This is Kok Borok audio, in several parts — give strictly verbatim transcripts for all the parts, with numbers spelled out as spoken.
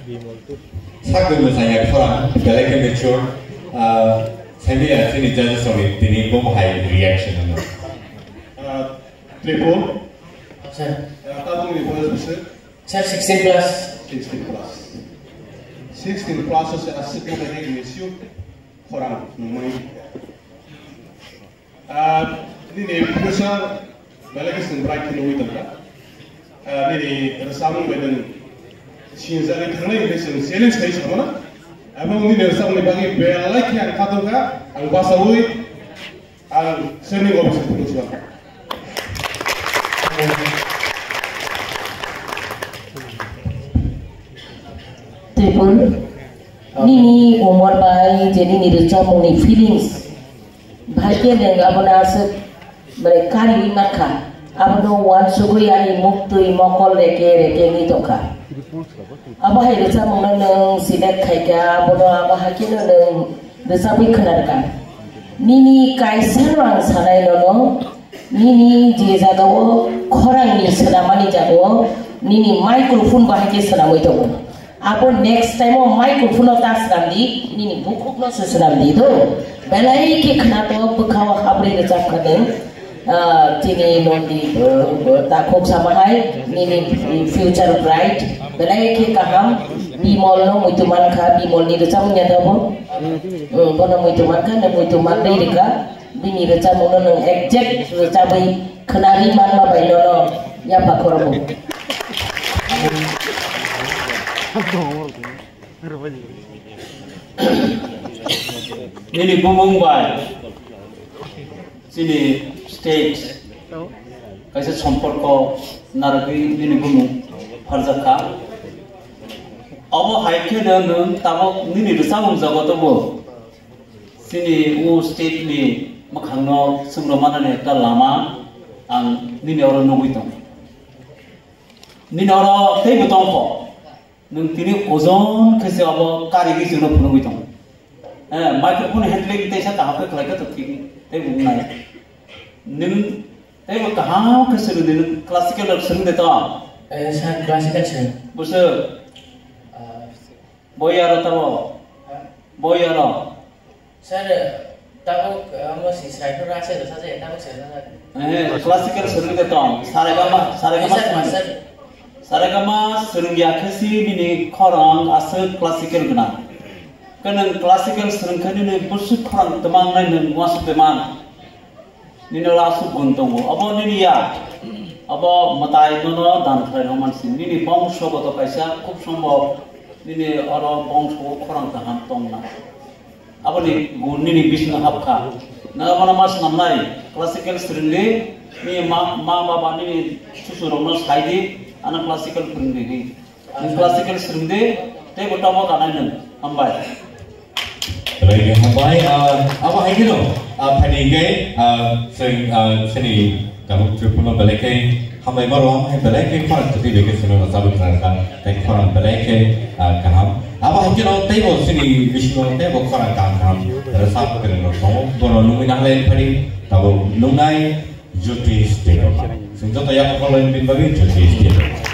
Sakni mwsanya khorang, belai khe mature, ah, semi, ah, chini judges rokni tini bo hai reaction hwnwi. Ah, Tripur. Sir. Ah, tabukni boyos bwswk? Sir, sixteen plus. Sixteen plus. Sixteen plus se aswk khe belai khe mature khorang nungmani. Ah, nini pusa belai khe chwng bright khe nugwi tongkha. Ah, nini rwchapmung bai nwng singjagwi thangnai hwnwi chwng challenge khai samano. Abo nini rwchapmungni bagwi belai khe ang kha tongkha, ang bachaui ang semi office phunukha. Tripur, nini umor bai je nini rwchapmungni feelings, Bhai khe nwng abono aswk, mane, kariui mankha. Abono uansugui ani muktwi mokol reke reke wngwi tongkha. Abo hai rwchapmungno nwng select khaikha, abono abo hai kheno nwng rwchapwi khwnarwkha. Nini kaisano ang sanai nono, nini je jagao khorangni swnamani jagao nini microphone bahai khe swnamwi tongo. Abo next time o microphone o ta swnam di, nini bukhuk no se swnam di do. Belai khe khwnato bwkha o habri rwchap kha nwng. Ah, tini noni, ah, takhuk sama hai, nini future bright. Belai khe kaham, Bimol no muitu man kha, Bimol ni rwchapmung ya da bo. Hmm, bono muitu man kha, nwng muitu man dai rwkha. Bini rwchapmungno nwng exact rwchabwi khwnarwi manma bai nono yapha khorokgo. Nini bumung bai chini state kaisa somporko narwgwi nini bumung pharjakha. Obo hai kheno nwng tabuk nini rwchapmung jogotobo Chini o state ni mwkhangno chwngno manani ekta lama ang nini oro nugwi tongo. Nini oro teibo tongkho. Nwng tini ojon khe se obo karigwi chwngno phunugwi tongo. Eh, microphone handling teisa kaham khe khlai khe to thik teibo wngnai. Nwng teibo kaham khe swrwngdi, nwng classical rok swrwngde to? Eh, sir, classical sir. Bwswk? Ah, Boyaro tabo? Ha? Boyaro? Sir, tabuk, ah, omo si sraipur rasa dosa se, tabuk se dosa. Eh, classical swrwngde tong. Saregama, saregama Yes, sir, swrwngde. Master. Saregama swrwngya khe si nini khorang aswk classical gwnang. Khe nwng classical swrwngkhe nini bwswk khorang twmang nai nwng uansuk twmang. Nini oro aswk gun tongo. Obo nini ya. Obo mwtai nono dan khlai rw man sini. Nini bongso bo to kaisa khub sombhob nini oro bongso o khorang kaham tong na. Aboni gun nini bisingo hap kha. Nwng abono ma swnamnai, classical swrwngdi, nini ma, ma baba nini susurokno saidi, ano classical phwrwngdi hwnwi. Nwng classical swrwngdi, tei bo tobo kanai nwng. Hambai. Belai khe hambai, ah, abo hai kheno, ah, phaini hingke, ah, chwng, ah, chini tabuk Tripura belai khe hambai ma rwam hai belai khe khorang kwtwi bai khe chwngno rwchabwi khna rwkha. Tei khorang belai khe, ah, kaham. Abo hai kheno teibo chini bisingo teibo khorang kaham kaham rwchap kwrwng rok tongo. Bono nungwi nanglai phadi tabuk nungnai Jyotish Debbarma. Chwng joto yapha kholai bini bagwi Jyotish Debbarma.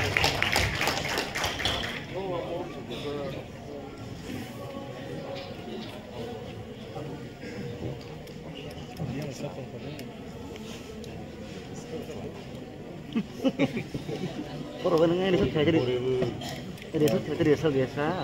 Borok nang ani sot khaikhe, ani sot khaikhe result ya sa.